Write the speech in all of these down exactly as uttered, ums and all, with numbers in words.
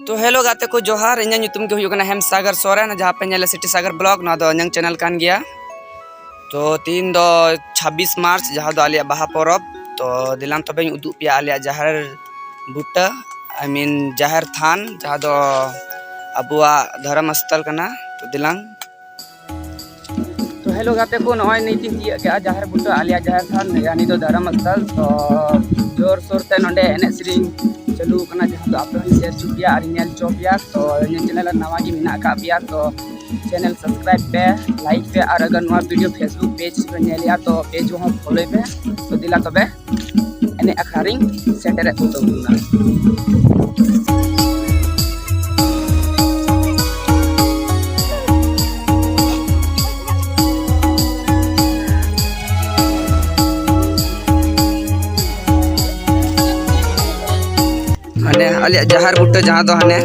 ᱛᱚ ᱦᱮᱞᱳ ᱜᱟᱛᱮ ᱠᱚ, ᱡᱚᱦᱟᱨ᱾ ᱤᱧᱟᱹᱜ ᱧᱩᱛᱩᱢ ᱜᱮ ᱦᱩᱭᱩᱜ ᱠᱟᱱᱟ ᱦᱮᱢᱥᱟᱜᱚᱨ ᱥᱚᱨᱮᱱ, ᱡᱟᱦᱟᱸ ᱯᱮ ᱧᱮᱞᱟ ᱥᱤᱴᱤ ᱥᱟᱜᱚᱨ ᱵᱞᱚᱜ᱾ ᱱᱚᱣᱟ ᱫᱚ ᱤᱧᱟᱹᱝ ᱪᱮᱱᱮᱞ ᱠᱟᱱ ᱜᱮᱭᱟ᱾ ᱛᱚ ᱛᱤᱦᱤᱧ ᱫᱚ ᱪᱷᱟᱵᱵᱤᱥ ᱢᱟᱨᱪ, ᱡᱟᱦᱟᱸ ᱫᱚ ᱟᱞᱮᱭᱟᱜ ᱵᱟᱦᱟ ᱯᱚᱨᱚᱵᱽ᱾ ᱛᱚ ᱫᱮᱞᱟᱝ ᱛᱚᱵᱮᱧ ᱩᱫᱩᱜ ᱯᱮᱭᱟ ᱟᱞᱮᱭᱟᱜ ᱡᱟᱦᱮᱨ ᱵᱩᱴᱟᱹ, ᱟᱭ ᱢᱤᱱ ᱡᱟᱦᱮᱨ ᱛᱷᱟᱱ, ᱡᱟᱦᱟᱸ ᱫᱚ ᱟᱵᱚᱣᱟᱜ ᱫᱷᱚᱨᱚᱢ ᱥᱛᱷᱚᱞ ᱠᱟᱱᱟ᱾ ᱛᱚ ᱫᱮᱞᱟᱝ᱾ ᱛᱚ ᱦᱮᱞᱳ ᱜᱟᱛᱮ ᱠᱚ, ᱱᱚᱜᱼᱚᱭ ᱱᱤᱛ ᱤᱧ ᱛᱤᱭᱟᱹᱜ ᱠᱮᱜᱼᱟ ᱡᱟᱦᱮᱨ ᱵᱩᱴᱟᱹ, ᱟᱞᱮᱭᱟᱜ ᱡᱟᱦᱮᱨ ᱛᱷᱟᱱ, ᱭᱟᱱᱤ ᱫᱚ ᱫᱷᱚᱨᱚᱢ ᱥᱛᱷᱚᱞ᱾ ᱛᱚ ᱡᱳᱨᱥᱳᱨ ᱛᱮ ᱱᱚᱰᱮ ᱮᱱᱮᱡ ᱥᱮᱨᱮᱧ ᱪᱟᱹᱞᱩ ᱟᱠᱟᱱᱟ, ᱡᱟᱦᱟᱸ ᱫᱚ ᱟᱯᱮ ᱦᱚᱸᱧ ᱥᱮᱭᱟᱨ ᱦᱚᱪᱚ ᱯᱮᱭᱟ ᱟᱨ ᱧᱮᱞ ᱦᱚᱪᱚ ᱯᱮᱭᱟ᱾ ᱛᱚ ᱤᱧᱟᱹᱜ ᱪᱮᱱᱮᱞ ᱨᱮ ᱱᱟᱣᱟ ᱜᱮ ᱢᱮᱱᱟᱜ ᱟᱠᱟᱫ ᱯᱮᱭᱟ, ᱛᱚ ᱪᱮᱱᱮᱞ ᱥᱟᱵᱥᱠᱨᱟᱭᱤᱵ ᱯᱮ, ᱞᱟᱭᱤᱠ ᱯᱮ, ᱟᱨ ᱟᱜᱟᱨ ᱱᱚᱣᱟ ᱵᱷᱤᱰᱤᱭᱳ ᱯᱷᱮᱥᱵᱩᱠ ᱯᱮᱡᱽ ᱨᱮ ᱧᱮᱞᱮᱜᱼᱟ, ᱛᱚ ᱯᱮᱡᱽ ᱦᱚᱸ ᱯᱷᱚᱞᱳᱭ ᱯᱮ᱾ ᱛᱚ ᱫᱮᱞᱟ ᱛᱚᱵᱮ ᱮᱱᱮᱡ ᱟᱠᱷᱲᱟ ᱨᱤᱧ ᱥᱮᱴᱮᱨᱮᱫ ᱠᱚ ᱛᱟᱵᱚᱱᱟ᱾ ᱦᱟᱱᱮ ᱟᱞᱮᱭᱟᱜ ᱡᱟᱦᱮᱨ ᱵᱩᱴᱟᱹ, ᱡᱟᱦᱟᱸ ᱫᱚ ᱦᱟᱱᱮ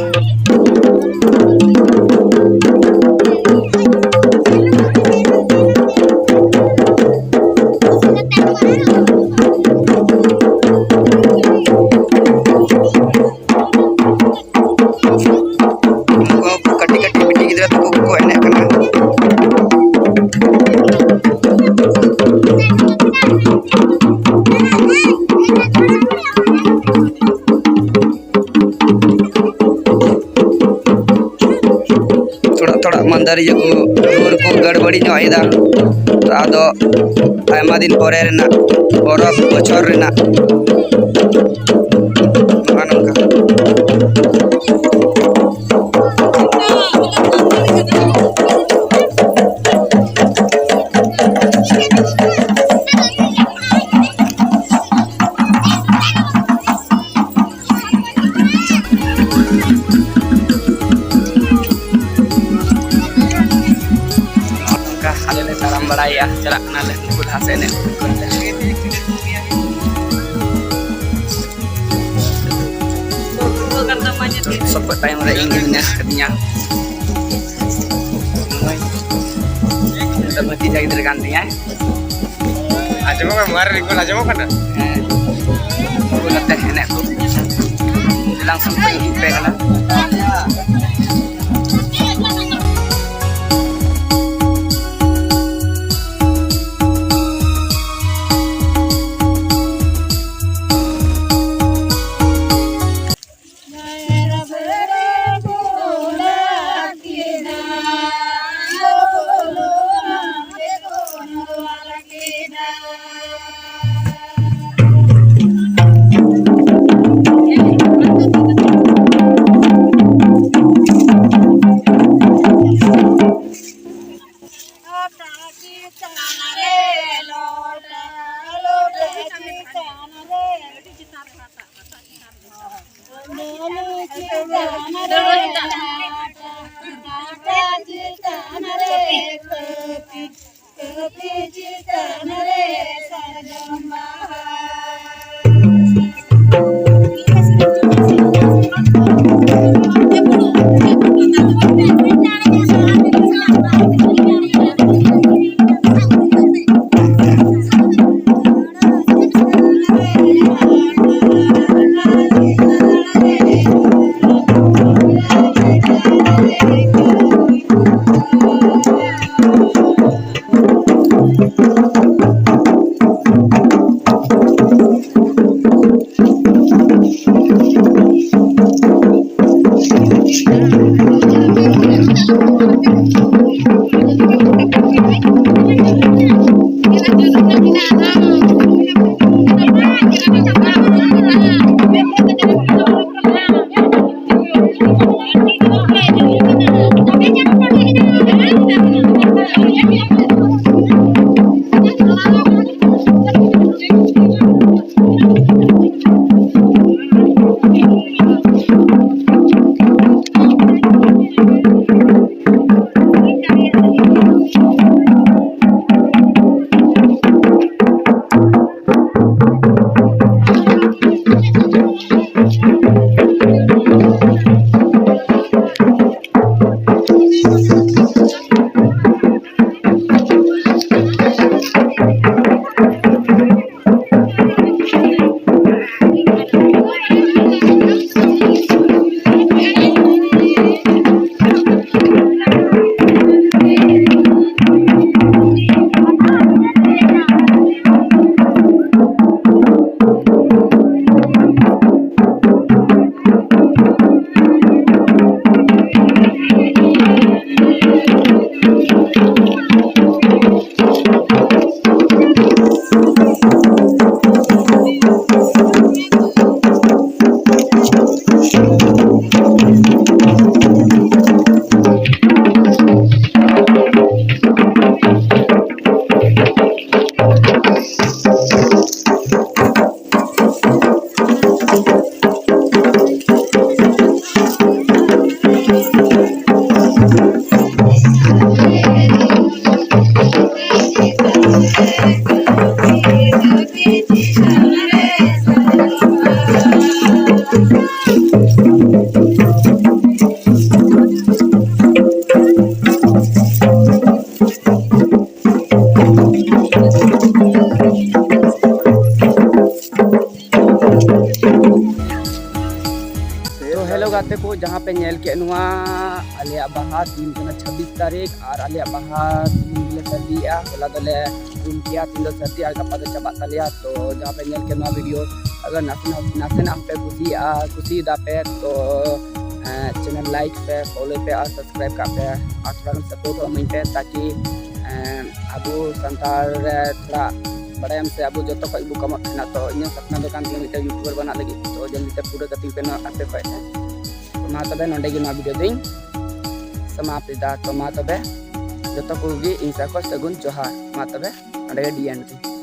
ᱩᱱᱠᱩ ᱠᱟᱹᱴᱤᱡ ᱠᱟᱹᱴᱤᱡ ᱵᱤᱴᱤ ᱜᱤᱫᱽᱨᱟᱹ ᱛᱟᱠᱚ ᱠᱚ ᱮᱱᱮᱡ ᱠᱟᱱᱟ᱾ ᱛᱷᱚᱲᱟ ᱛᱷᱚᱲᱟ ᱢᱟᱱᱫᱟᱨᱤᱭᱟᱹ ᱠᱚ ᱨᱩᱣᱟᱹᱲ ᱠᱚ ᱜᱟᱲᱵᱟᱲᱤ ᱧᱚᱜ ᱮᱫᱟ᱾ ᱟᱫᱚ ᱟᱭᱢᱟ ᱫᱤᱱ ᱯᱚᱨᱮ ᱨᱮᱱᱟᱜ ᱯᱚᱨᱚᱵᱽ, ᱵᱚᱪᱷᱚᱨ ᱨᱮᱱᱟᱜ ᱱᱚᱜᱼᱚ ᱱᱚᱝᱠᱟ᱾ ᱱᱚᱝᱠᱟ ᱟᱞᱮ ᱞᱮ ᱛᱟᱲᱟᱢ ᱵᱟᱲᱟᱭᱮᱫᱼᱟ, ᱪᱟᱞᱟᱜ ᱠᱟᱱᱟᱞᱮ ᱩᱱᱠᱩ ᱞᱟᱦᱟ ᱥᱮᱫ ᱮᱱᱮᱡ ᱩᱰᱩᱠ ᱠᱟᱛᱮ᱾ ᱥᱚᱠᱛᱚ ᱛᱟᱭᱚᱢ ᱨᱮ ᱤᱧ ᱜᱮ ᱢᱮᱱᱟᱜ ᱟᱠᱟᱫᱤᱧᱟ᱾ ᱩᱱᱤ ᱫᱚ ᱵᱷᱟᱹᱛᱤᱡᱟ ᱜᱤᱫᱽᱨᱟᱹ ᱠᱟᱱ ᱛᱤᱧᱟᱭ᱾ ᱟᱸᱡᱚᱢᱚᱜ ᱠᱟᱱᱟ, ᱢᱳᱵᱟᱭᱤᱞ ᱨᱮ ᱨᱮᱠᱚᱨᱰ ᱟᱸᱡᱚᱢᱚᱜ ᱠᱟᱱᱟ? ᱦᱮᱸ, ᱩᱱᱠᱩ ᱱᱚᱛᱮ ᱮᱱᱮᱡ ᱠᱚ᱾ ᱞᱟᱝ ᱥᱩᱨ ᱠᱷᱚᱱ ᱩᱫᱩᱜ ᱟᱯᱮ ᱠᱟᱱᱟ᱾ ᱛᱚ ᱜᱟᱛᱮ ᱠᱚ, ᱡᱟᱦᱟᱸ ᱯᱮ ᱧᱮᱞ ᱠᱮᱫ ᱱᱚᱣᱟ, ᱟᱞᱮᱭᱟᱜ ᱵᱟᱦᱟ ᱛᱤᱦᱤᱧ ᱠᱟᱱᱟ ᱪᱷᱟᱵᱵᱤᱥ ᱛᱟᱹᱨᱤᱠᱷ, ᱟᱨ ᱟᱞᱮᱭᱟᱜ ᱵᱟᱦᱟ ᱛᱤᱦᱤᱧ ᱜᱮᱞᱮ ᱥᱟᱹᱨᱫᱤᱭᱮᱜᱼᱟ᱾ ᱦᱚᱞᱟ ᱫᱚᱞᱮ ᱩᱢ ᱠᱮᱜᱼᱟ, ᱛᱤᱦᱤᱧ ᱫᱚ ᱥᱟᱹᱨᱫᱤ ᱟᱨ ᱜᱟᱯᱟ ᱫᱚ ᱪᱟᱵᱟᱜ ᱛᱟᱞᱮᱭᱟ᱾ ᱛᱚ ᱡᱟᱦᱟᱸ ᱯᱮ ᱧᱮᱞ ᱠᱮᱫ ᱱᱚᱣᱟ ᱵᱷᱤᱰᱤᱭᱳ, ᱟᱜᱟᱨ ᱱᱟᱥᱮᱱᱟᱜ, ᱱᱟᱥᱮᱱᱟᱜ ᱦᱚᱸᱯᱮ ᱠᱩᱥᱤᱭᱟᱜᱼᱟ, ᱠᱩᱥᱤᱭᱮᱫᱟ ᱯᱮ, ᱛᱚ ᱪᱮᱱᱮᱞ ᱞᱟᱭᱤᱠ ᱯᱮ, ᱯᱷᱚᱞᱳᱭ ᱯᱮ ᱟᱨ ᱥᱟᱵᱥᱠᱨᱟᱭᱤᱵ ᱠᱟᱜ ᱯᱮ, ᱟᱨ ᱛᱷᱚᱲᱟ ᱜᱟᱱ ᱥᱟᱯᱳᱨᱴ ᱦᱚᱸ ᱤᱢᱟᱹᱧ ᱯᱮ, ᱛᱟᱠᱤ ᱟᱵᱚ ᱥᱟᱱᱛᱟᱲ ᱨᱮ ᱛᱷᱚᱲᱟ ᱵᱟᱲᱟᱭᱟᱢ ᱥᱮ ᱟᱵᱚ ᱡᱚᱛᱚ ᱠᱷᱚᱡ ᱵᱚ ᱠᱟᱢᱟᱜ ᱠᱟᱱᱟ᱾ ᱛᱚ ᱤᱧᱟᱹᱜ ᱥᱟᱯᱱᱟ ᱫᱚ ᱠᱟᱱ ᱛᱤᱧᱟᱹ ᱢᱤᱫᱴᱮᱱ ᱭᱩᱴᱩᱵᱟᱨ ᱵᱮᱱᱟᱜ ᱞᱟᱹᱜᱤᱫ᱾ ᱛᱚ ᱡᱚᱞᱫᱤ ᱛᱮ ᱯᱩᱨᱟᱹ ᱠᱟᱹᱛᱤᱧ ᱯᱮ ᱱᱚᱣᱟ ᱟᱯᱮ ᱠᱷᱚᱡ ᱛᱮ᱾ ᱛᱚ ᱢᱟ ᱛᱚᱵᱮ ᱱᱚᱸᱰᱮ ᱜᱮ ᱱᱚᱣᱟ ᱵᱷᱤᱰᱤᱭᱳ ᱫᱚᱧ ᱥᱚᱢᱟᱯᱛ ᱮᱫᱟ᱾ ᱛᱚ ᱢᱟ ᱛᱚᱵᱮ ᱡᱚᱛᱚ ᱠᱚᱜᱮ ᱤᱧ ᱥᱮᱫ ᱠᱷᱚᱡ ᱥᱟᱹᱜᱩᱱ ᱡᱚᱦᱟᱨ᱾ ᱢᱟ ᱛᱚᱵᱮ ᱱᱚᱸᱰᱮ ᱜᱮ ᱰᱤ ᱮᱱᱰ ᱫᱟᱹᱧ᱾